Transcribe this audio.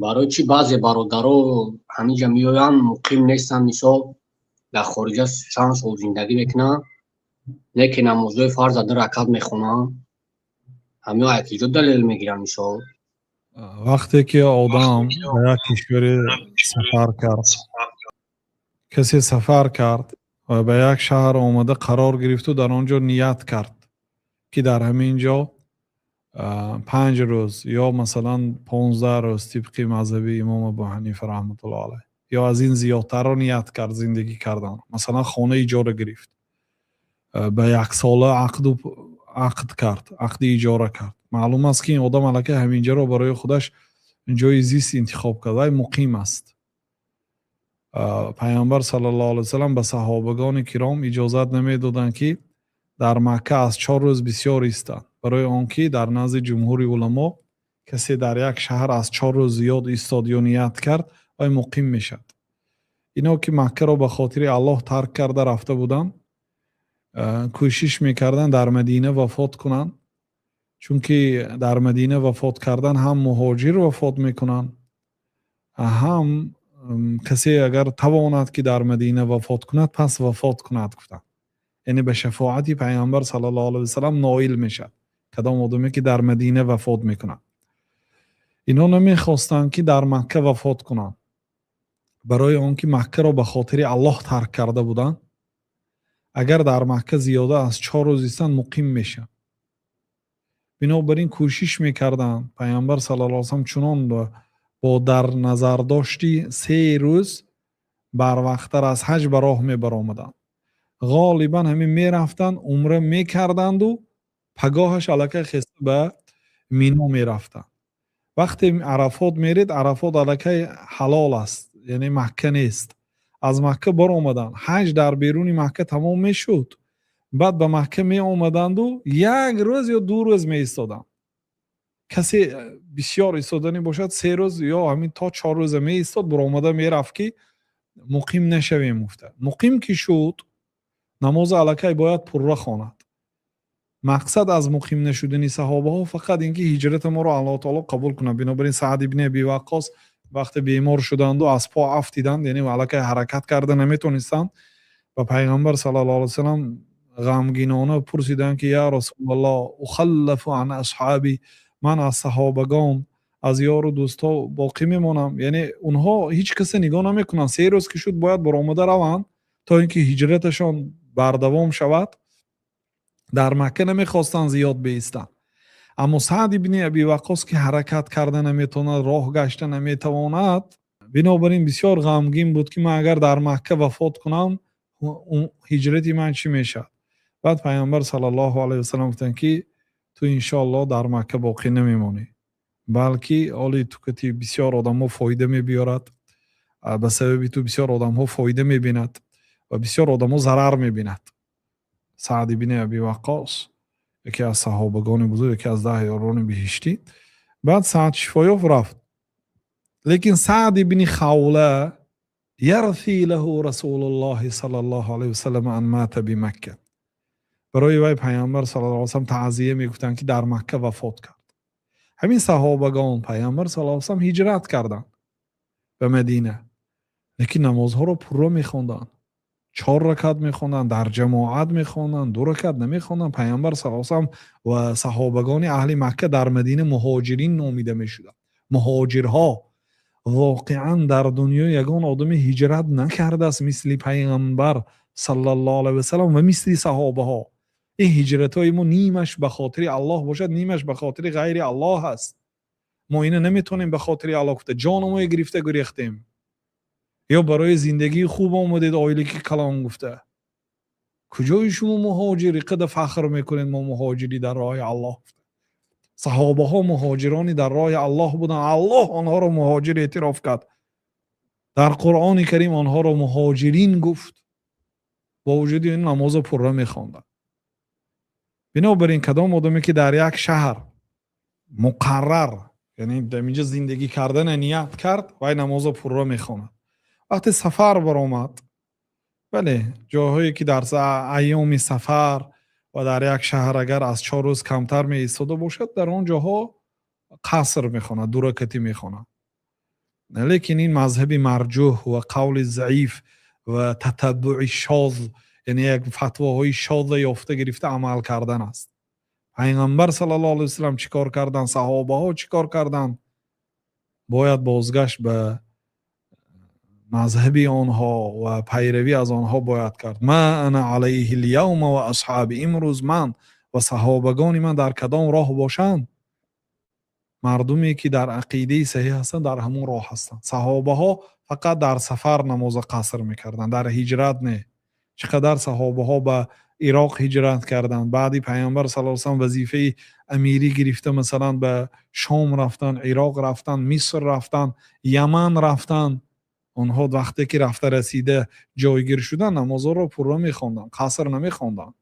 Барои чӣ баъзе бародаро ҳаминҷа меоянд, муқим нестанд, мисол, дар хориҷа чанд сол зиндагӣ мекунанд, лекин намозҳои фарза ду ракат мехонанд? Ҳамиҳо аз киҷо далел мегиранд, мисол? Вақте ки одам ба як кишваре сафар кард, касе сафар кард ва ба як шаҳр омада қарор гирифту дар он ҷо ният кард, ки дар ҳамин ҷо 5 рӯз ё масалан 15 рӯз, тибқи мазҳаби имом Абу Ҳанифа раҳматуллоҳ алайҳ, ё аз ин зиёдтарро ният кард зиндагӣ кардан, масалан, хона иҷора гирифт, ба яксола ақд кард, ақди иҷора кард, маълум аст, ки ин одам аллакай ҳаминҷаро барои худаш ҷои зист интихоб кард, вай муқим аст. Пайғамбар саллаллоҳу алайҳи васаллам ба саҳобагони киром иҷозат намедоданд, ки дар Макка аз 4 рӯз бисёр истанд, барои он ки дар назди ҷумҳури уламо касе дар як шаҳр аз 4 рӯз зиёд истод ё ният кард, вай муқим мешавад. Ино ки Маккаро ба хотири Аллоҳ тарк карда рафта буданд, кӯшиш мекарданд дар Мадина вафот кунанд, чунки дар Мадина вафот кардан ҳам муҳоҷир вафот мекунанд, ҳам касе агар тавонад, ки дар Мадина вафот кунад, пас вафот кунад, гуфтанд. Яъне ба шафоати Пайғамбар саллаллоҳу алайҳи васаллам ноил мешавад кадом одаме, ки дар Мадина вафот мекунад. Инҳо намехостанд, ки дар Макка вафот кунанд, барои он ки Маккаро ба хотири Аллоҳ тарк карда буданд. Агар дар Макка зиёда аз 4 рӯз истанд, муқим мешаванд. Бинобар ин кӯшиш мекарданд, Пайғамбар саллаллоҳу алайҳи васаллам чунон бо дар назардошти 3 рӯз барвақттар аз ҳаҷ ба роҳ мебаромаданд. Ғолибан ҳамин мерафтанд, умра мекарданду пагоҳаш аллакай хеста ба Мино мерафтанд. Вақте Арафот меред, Арафот аллакай ҳалол аст, яъне Макка нест. Аз Макка баромаданд, ҳаҷ дар беруни Макка тамом мешуд, баъд ба Макка меомаданду як рӯз ё 2 рӯз меистоданд. Касе бисёр истоданӣ бошад, 3 рӯз ё ҳамин то 4 рӯза меистод, баромада мерафт, ки муқим нашавем, гуфта. Муқим ки шуд, намози аллакай бояд пурра хонад. Мақсад аз муқим нашудани саҳобаҳо фақат ин ки ҳиҷрати моро Аллоҳ таоло қабул кунад. Бинобар ин Саъд ибни Аби Ваққос вақте бемор шуданду аз по афтиданд, яъне аллакай ҳаракат карда наметонистанд, ба Пайғамбар саллаллоҳу алайҳи васаллам ғамгинона пурсиданд, ки: «Я Расулаллоҳ, ухаллафу ан асҳаби», ман аз саҳобагон, аз ёру дӯстҳо боқӣ мемонам. Яъне онҳо ҳеҷ касе нигоҳ намекунанд, 3 рӯз ки шуд, бояд баромада раванд, то ин ки ҳиҷраташон бардавом шавад. Дар Макка намехостанд зиёд биистанд. Аммо Саъд ибни Аби Ваққос, ки ҳаракат карда наметавонад, роҳ гашта наметавонад, бинобар ин бисёр ғамгин буд, ки ман агар дар Макка вафот кунам, ҳиҷрати ман чӣ мешавад? Баъд Пайғамбар саллаллоҳу алайҳи васаллам гуфтанд, ки ту иншоаллоҳ дар Макка боқӣ намемонӣ, балки оли ту кати бисёр одамҳо фоида мебиёрад, ба сабаби ту бисёр одамҳо фоида мебинад ва бисёр одамҳо зарар мебинад. Саъд ибни Аби Ваққос яке аз саҳобагони бузург, яке аз 10 ёрони биҳиштӣ. Баъд Саъд шифо ёфт, рафт. Лекин Саъд ибни Хавла ярфи лаҳу Расулуллоҳи саллаллоҳу алайҳи васаллам ан мата бимакка. Барои вай Пайғамбар саллаллоҳу алайҳи васаллам таъзия мегуфтанд, ки дар Макка вафот кард. Ҳамин саҳобагон Пайғамбар саллаллоҳу алайҳи васаллам ҳиҷрат карданд ба Мадина, лекин намозҳоро пурра мехонданд, чор ракат мехонданд, дар ҷамоат мехонданд, ду ракат намехонданд. Пайғамбар саллаллоҳу алайҳи васаллам ва саҳобагони аҳли Макка дар Мадина муҳоҷирин номида мешуданд, муҳоҷирҳо. Воқеан дар дунё ягон одаме ҳиҷрат накардааст мисли Пайғамбар саллаллоҳу алайҳи васаллам ва мисли саҳобаҳо. Ин ҳиҷратҳои мо нимаш ба хотири Аллоҳ бошад, нимаш ба хотири ғайри Аллоҳ аст. Мо ина наметавонем ба хотири Аллоҳ гуфта, ҷономое гирифта гурехтем ё барои зиндагии хуб омадед, оилаки калон гуфта. Куҷои шумо муҳоҷир, иқада фахр мекунед, мо муҳоҷирӣ дар роҳи Аллоҳ? Саҳобаҳо муҳоҷирони дар роҳи Аллоҳ буданд. Аллоҳ онҳоро муҳоҷир эътироф кард, дар Қуръони Карим онҳоро муҳоҷирин гуфт. Бо вуҷуди ин намозо пурра мехонданд. Бинобар ин кадом одаме, ки дар як шаҳр муқаррар, яъне дар инҷа зиндагӣ кардана ният кард, вай намозо пурра мехонад. Вақте сафар баромад, бале, ҷойҳое ки дар айёми сафар ва дар як шаҳр агар аз 4 рӯз камтар меистода бошад, дар он ҷоҳо қаср мехонад, дуракатӣ мехонад. Лекин ин мазҳаби марҷӯҳ ва қавли заиф ва татаббуи шоз, яъне як фатвоҳои шоза ёфта гирифта амал кардан аст. Пайғамбар саллаллоҳу алайҳи васаллам чӣ кор карданд, саҳобаҳо чӣ кор карданд, бояд бозгашт ба мазҳаби онҳо ва пайравӣ аз онҳо бояд кард. Ма ана алайҳи лявма ва асҳаби, имрӯз ман ва саҳобагони ман дар кадом роҳ бошанд, мардуме ки дар ақидаи саҳеҳ ҳастанд, дар ҳамон роҳ ҳастанд. Саҳобаҳо фақат дар сафар намоза қаср мекарданд, дар ҳиҷрат не. Чӣ қадар саҳобаҳо ба Ироқ ҳиҷрат карданд, баъди Пайғамбар саллаллоҳу алайҳи васаллам вазифаи амирӣ гирифта, масалан, ба Шом рафтанд, Ироқ рафтанд, Миср рафтанд, Яман рафтанд. Онҳо вақте ки рафта расида ҷойгир шуданд, намозҳоро пурра мехонданд, қаср намехонданд.